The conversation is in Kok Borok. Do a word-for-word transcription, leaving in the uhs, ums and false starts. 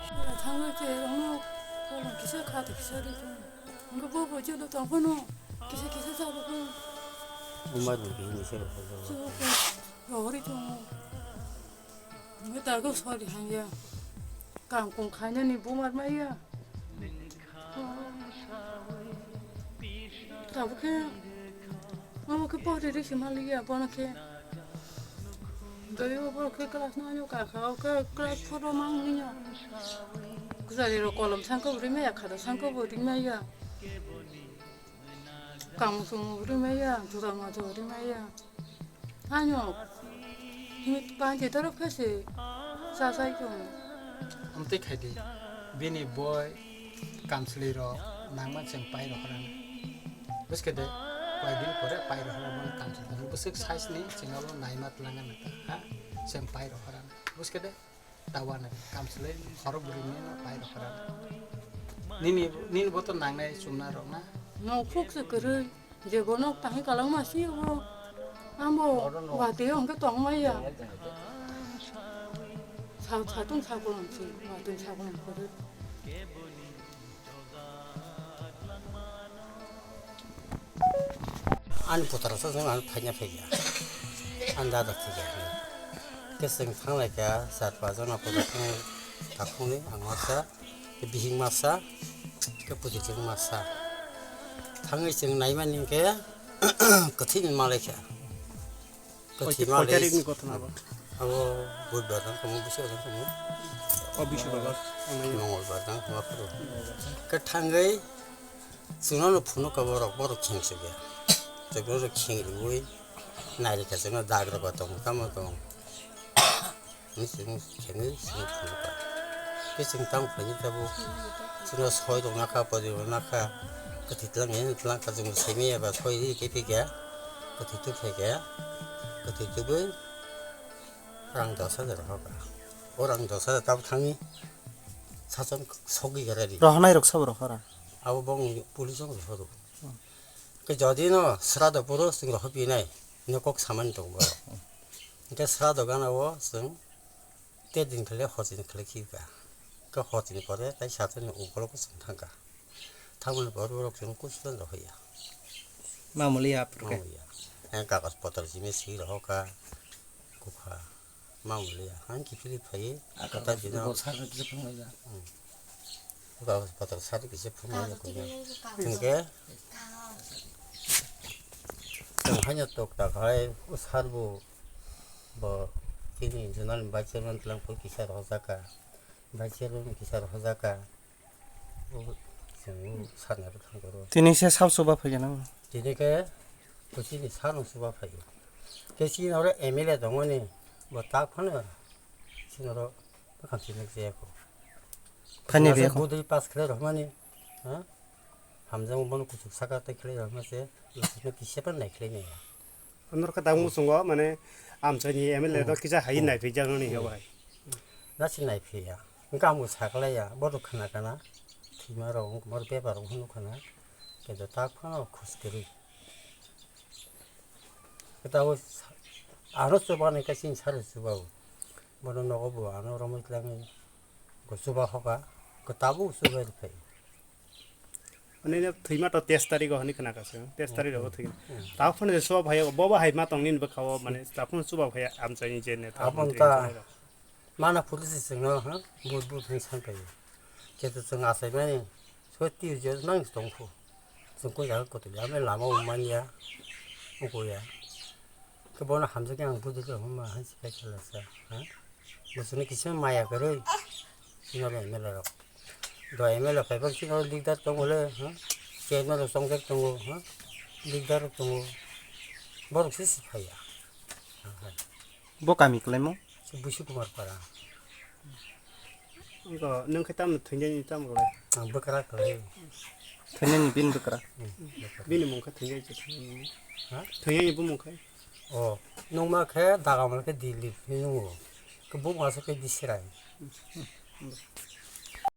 Thangwi khe rokno kolom kisa kha twi kisa ri thung. Hwnkhe bo bo jolo tong phano kisa kisa chalo phano. Umar bo bini se rok phano. Chwk rohori tongo. Hwnkhe dago sori hangya. Kam kum khainani bumar maya. Tabukhe omo khe pori risi maliya bono khe. Doi obo khe class nine o kakha, o khe class four o mang liya. Kwchari rok kolom sangkhe bo rimaya, khata sangkhe bo rimaya. Kamu sumu bo rimaya, juda majo bo rimaya. Ano, hini panti dorok khe se chachai tongo. Amtwi khai di, bini boi kamchwlwi rok nangma chwng pai rok rana. Buskhe de, koi din pore pai rok rana, bono kamchwlwi rok. Bwswk size ni chwng abo naima twlangna nang kha, ha? Chwng pai rok rana. Buskhe de, tawa nang kamchwlwi khorok bwrwi ni no pai rok rana. Nini, nini bo to nangnai chumna rok na. No khuk se kwrwi. Je bono tangwi kalangma si bo. Ambo watwi hwnkhe tongmaya. Sa-, satung sakolom si, watwi sakolom kwrwi. Ani putra sa jeng ani phaina phaiya. Ani dada thikya. Ke seng thanglai kha, sat pajon apo thang takhungni ang masa. Bihik masa, khe pujik masa. Thangwi chwng naimani hwnkhe kwthwini malai kha. Kwthwi malai. Koi tarikni ghotona bo? Abo Budbar dang tongmo, Biswar dang tongmo. O, Biswar. Mongolbar dang tongmo aphuru. Khe thangwi chwngno phunukha borok, borok kheng sugya. Chwngno kheng riwi nairikha chwngno dagrok ba tongo, tamo tong. Ni chwng khenwi chwng phunukha. Khe chwng tamo khaini tabuk chwngno soi rok nakha, pori rok nakha, kwthwi twlang hini twlang kha, chwng saimanya ba soi ri khe phikha, kwthwi tubui khe, kwthwi tubui rang dos hajar hoka. O rang dos hajar tabuk thangwi sachon sogwi khe ready. Rohornai rok sabo rohora? Abo bong police rok rohoro. Hmm. Khe jodi no srado puro chwng rohorpinai, no kok samani tongo borok. Hmm. Hwnkhe srado gana o chwng Te din khale hor din khale khiba. Ka hor din pore tai satung ni ukolog ko sung thangka. Thamani bor borok sung kusulan rohya. Mamuli ya apruke. Mamuli ya. Yang kagas potor jime si rohoka. Kukha. Mamuli ya. Hang kipili phai. Kata jina. Bosar ni kisa phunga ya. Hmm. Kagas potor sari kisa phunga ya kuya. Tungke. Tong hanya tok tak hai usar bu. Bo chini zonal vice chairman tlang phul kisa rohorjaka, vice chairman kisa rohorjaka. Bo chwng sana rw thang koro. Tini se sab chuba phai gana. Tini khe kuchini sano chuba phai. Khe chini oro M L A tongmani bo tak phano chini oro bwkhang chini jaya kho. Phani be kho. Budui pass khlai rohmani, ha? Hamjak bono kuchuk saka tei khlai rok ma se, no kisa pan nai khlai nai ya. Norok khe tabuk muchungo, mane, amchaini M L A no kisa hai nai phai jak nani ya bai. Na si nai phai ya. Wngkha ambo sakhlai ya, bodo khna kana. Thima rok wngkha, mor paper rok wngkha na. Khe do tak phano khus kwrwi. Khe tabuk sa-, ano chuba nai khe chini saro chuba o. Bono nogo bo ano romwi tlangwi. Ko chuba hoka. Ko tabuk chuba rw phai. Ani ne thwima to teis tarikh o hwnwi khna kha se, teis tarikh o thwina. Hmm. Ta phone je chuba phai, bo bo hai ma tong nini bwkha o, mane ta phone chuba phai amchaini je neta. Aboni mantri ta engineer rok. Mana police singno, ha, bud bud hwnwi san phai. Khe to chwng achai mani, so twi je nang tong phu. Chwng ko jaga kotor ya, me lama o manya, uko ya. Khe bono hamjak khe ang budi khe hwnma hai se khe khe la sa, ha. Bo chwngno kisa maya kwrwi, chini oro M L A rok. Do M L A phai phano chini oro leader tongo le, ha? Chairman rok chongjak tongo, ha? Leader rok tongo. Borok se si phaiya. Bo kami kwlaimo? Se Busu Kumar Para. Wngkha, nwng khe tamo thwinani tamo kwlai? Ang bwkra kwlai. Thwinani bini bwkra? Hmm, bwkra. Bini mung khe thwinai se thwinani. Ha? Thwinani bumung khe? O, nungma khe Dagamal khe Dilip hinwi nungo. Khe bumung aswk khe Bisrai.